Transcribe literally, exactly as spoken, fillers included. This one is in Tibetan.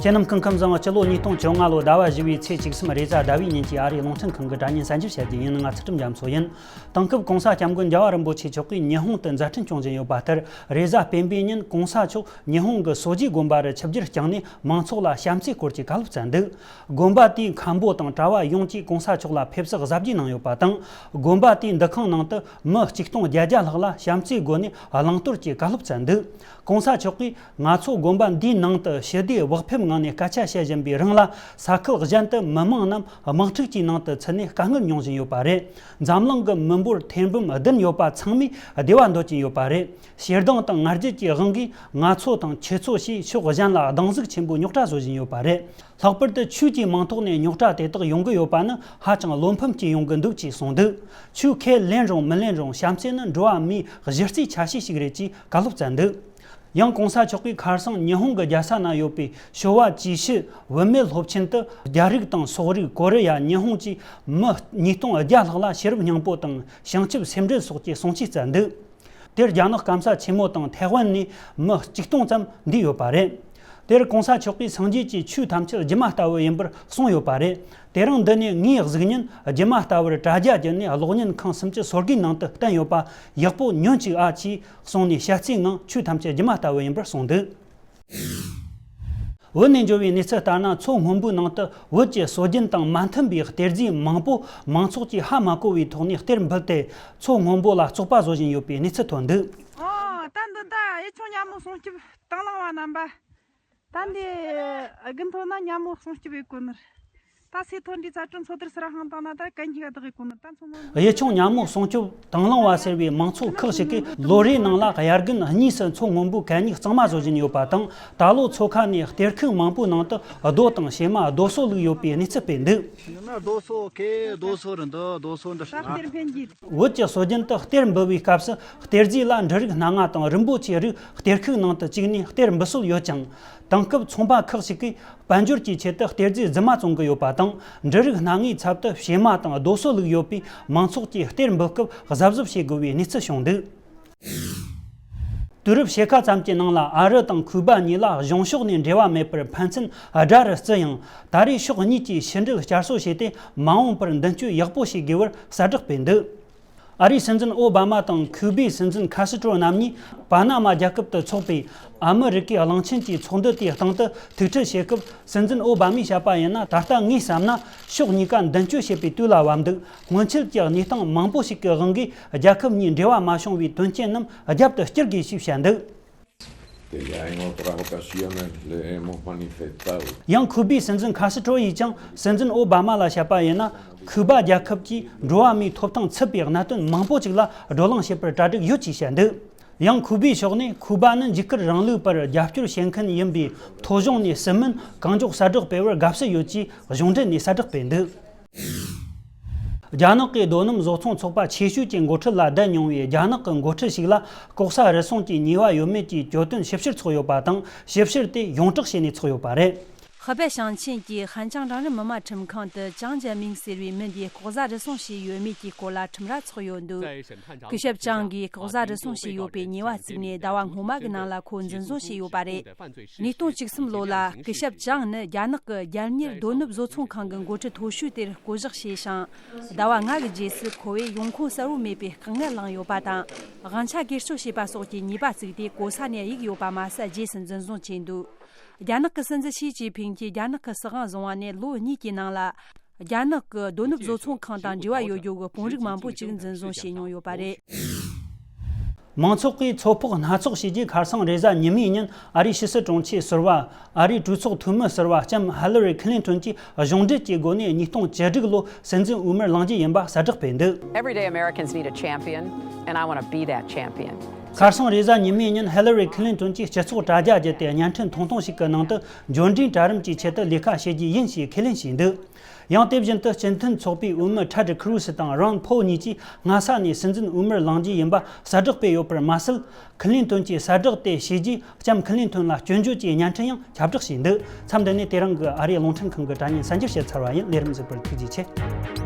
ཁྱེད་རྣམས་སྐུ་ཁམས་བཟང་། སྤྱི་ལོ་ཉིས་སྟོང་བཅོ་ལྔ་ལོ་ཟླ་བ་བཞི་བའི་ཚེས་བཅུ་གསུམ་རེས་གཟའ་ཟླ་བའི་ཉིན་གྱི་ཨ་རིའི་རླུང་འཕྲིན་ཁང་གི་དྲ་བརྙན་གསར་འགྱུར་བཤད་རྒྱུ་ཡིན། ང་ཚུལ་ཁྲིམས་རྒྱ་མཚོ་ཡིན། དེང་སྐབས་༸གོང་ས་༸སྐྱབས་མགོན་རྒྱལ་བ་རིན་པོ་ཆེ་མཆོག་གིས་ཉི་ཧོང་དུ་མཛད་འཕྲིན་སྐྱོང་བཞིན་ཡོད་པ་ལྟར། རེས་གཟའ་སྤེན་པའི་ཉིན་༸གོང་ས་མཆོག་ཉི་ཧོང་གི་སོ་ཇི་དགོན་པ་རུ་ཆིབས་བསྒྱུར་བསྐྱངས་ནས་མང་ཚོགས་ལ་བྱམས་བརྩེའི་སྐོར་གྱི་བཀའ་སློབ་སྩལ་འདུག་དགོན་པ་དེའི་མཁན་པོ་དང་གྲྭ་བ་ཡོངས་ཀྱིས་༸གོང་ས་མཆོག་ལ་ཕེབས་བསུ་གཟབ་རྒྱས་གནང་ཡོད་པ་དང་། དགོན་པ་དེའི་འདུ་ཁང་ནང་དུ་མི་ཆིག་སྟོང་བརྒྱད་བརྒྱ་ལྷག་ལ་བྱམས་བརྩེའི་སྒོ་ནས་བླང་དོར་གྱི་བཀའ་སློབ་སྩལ་འདུག ༸གོང་ས་མཆོག་གིས་ང་ཚོ་དགོན་པ་འདིའི་ནང་དུ་ཞི་བདེ་བག་ཕེབས་ངང་ནས་སྐད་ཆ་བཤད་བཞིན་པའི་རིང་ལ། ས་ཁུལ་གཞན་དུ་མི་མང་རྣམས་དམག་འཁྲུག་གི་ནང་དུ་ཚུད་ནས་དཀའ་ངལ་མྱོང་བཞིན་ཡོད་པ་རེད། འཛམ་གླིང་གི་མི་འབོར་ཐེར་འབུམ་བདུན་ཡོད་པ་ཚང་མས་བདེ་བ་འདོད་ཀྱིན་ཡོད་པ་རེད། ཞེ་སྡང་དང་ང་རྒྱལ་གྱི་དབང་གིས་ང་ཚོ་དང་ཁྱེད་ཚོ་ཞེས་ཕྱོགས་གཞན་ལ་སྡང་ཟུག་ཆེན་པོས་རྙོག་དྲ་བཟོ་བཞིན་ཡོད་པ་རེད། ལྷག་པར་དུ་ཆོས་ཀྱི་མིང་ཐོག་ནས་རྙོག་དྲ་དེ་དག་ཡོང་གི་ཡོད་པ་ནི་ཧ་ཅང་བློ་ཕམ་སྐྱེ་ཡོང་གི་འདུག་ཅེས་གསུངས་འདུག་ཆོས་ཁས་ལེན་རུང་མི་ལེན་རུང་བྱམས་བརྩེ་ནི་འགྲོ་བ་མིའི་གཞི་རྩའི་ཆ་ཤས་ཤིག་རེད་ཅེས་བཀའ་སློབ་སྩལ་འདུག་ཡང་༸གོང་ས་མཆོག་གིས་ཁ་སང་ཉི་ཧོང་གི་རྒྱལ་ས་ན་ཡོད་པའི་ཤོ་ཝ་ཅི་ཤི་བུད་མེད་སློབ་ཆེན་དུ་རྒྱ་རིགས་དང་སོག་རིགས། ཀོ་རི་ཡ། ཉི་ཧོང་བཅས་མི་ཉིས་སྟོང་བརྒྱ་ལྷག་ལ་ཤེས་རབ་སྙིང་པོ་དང་བྱང་ཆུབ་སེམས་འགྲེལ་སོགས་ཀྱི་གསུང་ཆོས་སྩལ་འདུག་དེར་རྒྱ་ནག་སྐམ་ས་ཆེན་མོ་དང་ཐའེ་ཝན་ནས་མི་ཆིག་སྟོང་ཙམ་འདུས་ཡོད་པ་རེད། དེར་༸གོང་ས་མཆོག་གིས་སངས་རྒྱས་ཀྱི་ཆོས་ཐམས་ཅད་སྒྱུ་མ་ལྟ་བུ་ཡིན་པར་གསུངས་ཡོད་པ་རེད། དེ་རིང་འདི་ནས་ངའི་གཟུགས་བརྙན་སྒྱུ་མ་ལྟ་བུར་དྲ་རྒྱ་བརྒྱུད་ནས་གློག་བརྙན་ཁང་སུམ་ཅུ་སོ་དགུའི་ནང་དུ་བསྟན་ཡོད་པ། ཡག་པོ་ཉོན་ཅིག་ཨ། ཅེས་གསུངས་ནས་བཤད་རྩིས་ངང་ཆོས་ཐམས་ཅད་སྒྱུ་མ་ལྟ་བུ་ཡིན་པར་གསུངས་འདུག་བོད་ནས་འབྱོར་བའི་གནས་ཚུལ་ལྟར་ན། མཚོ་སྔོན་པོའི་ནང་དུ་བོད་ཀྱི་སྲོལ་རྒྱུན་དང་མ་མཐུན་པའི་གཏེར་རྫས་མང་པོ་མང་ཚོགས་ཀྱིས་ཧ་མ་གོ་བའི་ཐོག་ནས་གཏེར་འབུད་དེ། མཚོ་སྔོན་པོ་ལ་བཙོག་པ་བཟོ་བཞིན་ཡོད་པའི་གནས་ཚུལ་ཐོན་འདུག་ཨ། ད་འདི་ད་གཡུ་ཆུང་ཉ་མོ་སྲུང་སྐྱོབ་དང་བླངས་པ་རྣམ་པ། ད་འདི་དགུན་ཐོན་ན་ཉ་མོ་སྲུང་སྐྱོབ་ཡེད་གོ་ནི། ད་སེ་ཐོན་འདི་ཚ་གྲོང་མཚོ་དར་སི་ར་ཧང་དང་ན་ད་གན་གྱི་ག་དག་གི་གོ་ནི་ད་མཚོ་སྔོན་པོ། གཡུ་ཆུང་ཉ་མོ་སྲུང་སྐྱོབ་དང་བླངས་པ་ཟེར་བའི་མང་ཚོགས་ཁག་ཅིག་གིས་ལོ་རེའི་ནང་ལ་དབྱར་དགུན་གཉིས་སུ་མཚོ་སྔོན་པོའི་གད་སྙིགས་གཙང་མ་བཟོ་བཞིན་ཡོད་པ་དང་། ད་ལོ་མཚོ་ཁ་ནས་གཏེར་ཁུག་མང་པོའི་ནང་དུ་རྡོ་དང་བྱེ་མ་རྡོ་སོལ་བླུགས་ཡོད་པའི་གནས་ཚུལ་སྤེལ་འདུག་ཡིན་ན་རྡོ་སོལ་གེ་རྡོ་སོལ་རེད་འདུག་རྡོ་སོལ་འདི་ད་གཏེར་འཕེན་གྱི། བོད་ཀྱི་སྲོལ་རྒྱུན་དུ་གཏེར་འབུད་པའི་སྐབས་སུ་གཏེར་རྫས་ལ་འབྲུ་རིགས་སྣ་ལྔ་དང་རིན་པོ་ཆེའི་རིགས་གཏེར་ཁུག་ནང་དུ་བཅུག་ནས་གཏེར་འབུད་སྲོལ་ཡོད་ཅིང་། དེང་སྐབས་ཚོང་པ་ཁག་ཅིག་གིས་དཔལ་འབྱོར་གྱི་ཆེད་དུ་གཏེར་རྫས་རྫུན་མ་བཙོང་གི་ཡོད་པ་དང་། འབྲུ་རིགས་སྣ་ལྔའི་ཚབ་ཏུ་བྱེ་མ་དང་རྡོ་སོལ་བླུགས་ཡོད་པས། མང་ཚོགས་ཀྱིས་གཏེར་འབུད་སྐབས་གཟབ་གཟབ་བྱེད་དགོས་པའི་གནས་ཚུལ་བྱུང་འདུག་དུས་རབས་ཕྱེད་ཀ་ཙམ་གྱི་ནང་ལ་ཨ་རི་དང་ཁུ་སྦ་གཉིས་ལ་གཞུང་ཕྱོགས་ནས་འབྲེལ་བ་མེད་པར་ཕན་ཚུན་དགྲ་རུ་བརྩི་ཡང་། ད་རེས་ཕྱོགས་གཉིས་ཀྱིས་ཕྱི་འབྲེལ་བསྐྱར་གསོ་བྱས་ཏེ། མ་འོངས་པར་མདུན་སྐྱོད་ཡག་པོ་བྱེད་དགོས་པར་གསལ་བསྒྲགས་སྤེལ་འདུག་ཨ་རིའི་སྲིད་འཛིན་ཨོ་བྷ་མ་དང་ཁུ་སྦའི་སྲིད་འཛིན་ཁ་སི་ཏྲོ་རྣམ་གཉིས་པ་ན་མ་རྒྱལ་ཁབ་ཏུ་འཚོགས་པའི་ཨ་མི་རི་ཀའི་གླིང་ཆེན་གྱི་ཚོགས་འདུ་དེའི་སྟེང་དུ་ཐུག་འཕྲད་བྱེད་སྐབས། སྲིད་འཛིན་ཨོ་བྷ་མས་བཤད་པ་ཡིན་ན། ད་ལྟ་ངས་བསམ་ན་ཕྱོགས་གཉིས་ཀ་མདུན་སྐྱོད་བྱེད་པའི་དུས་ལ་བབ་འདུག་སྔོན་ཆད་ཀྱི་གནས་སྟངས་མང་པོ་ཞིག་གི་དབང་གིས་རྒྱལ་ཁབ་གཉིས་འབྲེལ་བ་མ་བྱུང་བའི་དོན་རྐྱེན་རྣམས་རྒྱབ་ཏུ་བསྐྱུར་དགོས་ཞེས་བཤད་འདུག Desde que hay en otras ocasiones le hemos manifestado. ཡང་ཁུ་སྦའི་སྲིད་འཛིན་ཁ་སི་ཏྲོ་ཡིས་ཀྱང་སྲིད་འཛིན་ཨོ་བྷ་མ་ལ་བཤད་པ་ཡིན་ན། ཁུ་སྦ་རྒྱལ་ཁབ་ཀྱིས་འགྲོ་བ་མིའི་ཐོབ་ཐང་ཚུད་པའི་གནད་དོན་མང་པོ་ཅིག་ལ་བགྲོ་གླེང་བྱེད་པར་གྲ་སྒྲིག་ཡོད་ཅེས་བཤད་འདུག་ཡང་ཁུ་སྦའི་ཕྱོགས་ནས་ཁུ་སྦ་ནི་འཇིགས་སྐུལ་རིང་ལུགས་པར་རྒྱབ་སྐྱོར་བྱེད་མཁན་ཡིན་པས། ཐོ་གཞུང་ནས་སྲིད་བློན་གང་མགྱོགས་གསལ་བསྒྲགས་སྤེལ་བར་དགའ་བསུ་ཡོད་ཅེས་གཞུང་འབྲེལ་ནས་གསལ་བསྒྲགས་སྤེལ་འདུག་རྒྱ་ནག་གི་རྡོ་སྣུམ་བཟོ་ཚོང་ཚོགས་པ་ཆེ་ཤོས་ཀྱི་འགོ་ཁྲིད་ལ་བསྡད་མྱོང་བའི་རྒྱ་ནག་གི་འགོ་ཁྲིད་ཞིག་ལ་ལྐོག་ཟ་རུལ་སུངས་ཀྱི་ཉེས་པ་ཡོད་མེད་ཀྱི་གྱོད་དོན་ཞིབ་བཤེར་ཚོགས་ཡོད་པ་དང་། ཞིབ་བཤེར་དེ་ཡོངས་བསྒྲགས་བྱས་ནས་ཚོགས་ཡོད་པ་རེད། 河北省沁县གྱི་ཧན江张仁མི་དམངས་ཁྲིམས་ཁང་དུ་ཅང་ཅན་མིང་ཟེར་བའི་མི་འདིས་ལྐོག་ཟ་རུལ་སུངས་བྱས་ཡོད་མེད་ཀྱི་སྐོར་ལ་ཁྲིམས་ར་ཚོགས་ཡོད་འདུག་སྐུ་ཞབས་ཅང་གིས་ལྐོག་ཟ་རུལ་སུངས་བྱས་ཡོད་པའི་ཉེས་པ་བཙུགས་ནས་ཟླ་བ་སྔོན་མ་གི་ནང་ལ་ཁོ་འཛིན་བཟུང་བྱས་ཡོད་པ་རེད། ཉིས་སྟོང་བཅུ་གསུམ་ལོ་ལ་སྐུ་ཞབས་ཅང་ནི་རྒྱ་ནག་གི་རྒྱལ་གཉེར་རྡོ་ནུབ་བཟོ་ཚོང་ཁང་གི་འགོ་ཁྲིད་མཐོ་ཤོས་དེར་བསྐོ་གཞག་བྱས་ཤིང་། ཟླ་བ་ལྔ་གི་རྗེས་སུ་ཁོ་བོས་ཡོང་ཁུངས་གསལ་བོ་མེད་པའི་དཀའ་ངལ་བསླངས་ཡོད་པ་དང་། དབང་ཆ་སྒེར་གཅོད་བྱས་པ་སོགས་ཀྱི་ཉེས་པ་བཙུགས་ཏེ་གོ་ས་ནས་གཡུགས་ཡོད་པ་མ་ཟད། རྗེས་སུ་འཛིན་བཟུང་བྱས་འདུག་རྒྱ་ནག་གི་སྲིད་འཛིན་ཞི་ཅིན་ཕིང་གིས་རྒྱ་ནག་གི་སྲིད་དབང་བཟུང་བ་ནས་ལོ་གཉིས་ཀྱི་ནང་ལ། རྒྱ་ནག་གི་རྡོ་ནུབ་བཟོ་ཚོང་ཁང་དང་འབྲེལ་བ་ཡོད་རྒྱུ་གི་དཔོན་རིགས་མང་པོ་ཅིག་འཛིན་བཟུང་བྱས་མྱོང་ཡོད་པ་རེད། མང་ཚོགས་ཀྱིས་ཚོད་དཔག་སྣ་ཚོགས་བྱས་རྗེས། ཁ་སང་རེས་གཟའ་ཉི་མའི་ཉིན་ཨ་རིའི་ཕྱི་སྲིད་དྲུང་ཆེ་ཟུར་པ། ཨ་རིའི་གྲོས་ཚོགས་འཐུས་མི་ཟུར་པ་ལྕམ་ཧི་ལ་རི་ཁི་ལིན་ཏོན་གྱིས་གཞུང་འབྲེལ་གྱི་སྒོ་ནས་ཉིས་སྟོང་བཅུ་དྲུག་ལོ་སྲིད་འཛིན་འོས་མིར་ལངས་རྒྱུ་ཡིན་པ་གསལ་བསྒྲགས་སྤེལ་འདུག Everyday Americans need a champion, and I want to be that champion. ཁ་སང་རེས་གཟའ་ཉི་མའི་ཉིན་ཧི་ལ་རི་ཁི་ལིན་ཏོན་གྱིས་སྤྱི་ཚོགས་དྲ་རྒྱ་བརྒྱུད་དེ་བརྙན་འཕྲིན་ཐུང་ཐུང་ཞིག་གི་ནང་དུ། འབྱོར་འབྲིང་གྲལ་རིམ་གྱི་ཆེད་དུ་ལས་ཀ་བྱེད་རྒྱུ་ཡིན་ཞེས་ཁས་ལེན་བྱས་འདུག་ཡང་དེ་བཞིན་དུ་སྤྱི་མཐུན་ཚོགས་པའི་འོས་མི་ཊེ་ཌི་ཁུ་རུ་སི་དང་རོན་ཕོལ་གཉིས་ཀྱིས་སྔ་ས་ནས་སྲིད་འཛིན་འོས་མིར་ལངས་རྒྱུ་ཡིན་པ་གསལ་བསྒྲགས་སྤེལ་ཡོད་པར་མ་ཟད། ཁི་ལིན་ཏོན་གྱིས་གསལ་བསྒྲགས་དེ་བྱས་རྗེས་ལྕམ་ཁི་ལིན་ཏོན་ལ་སྐྱོན་བརྗོད་ཀྱི་བརྙན་འཕྲིན་ཡང་ཁྱབ་བསྒྲགས་བྱས་འདུག་མཚམས་འདི་ནས་དེ་རིང་གི་ཨ་རིའི་རླུང་འཕྲིན་ཁང་གི་དྲ་བརྙན་གསར་འགྱུར་བཤད་ཚར་བ་ཡིན། ལས་རིམ་གཟིགས་པར་ཐུགས་རྗེ་ཆེ།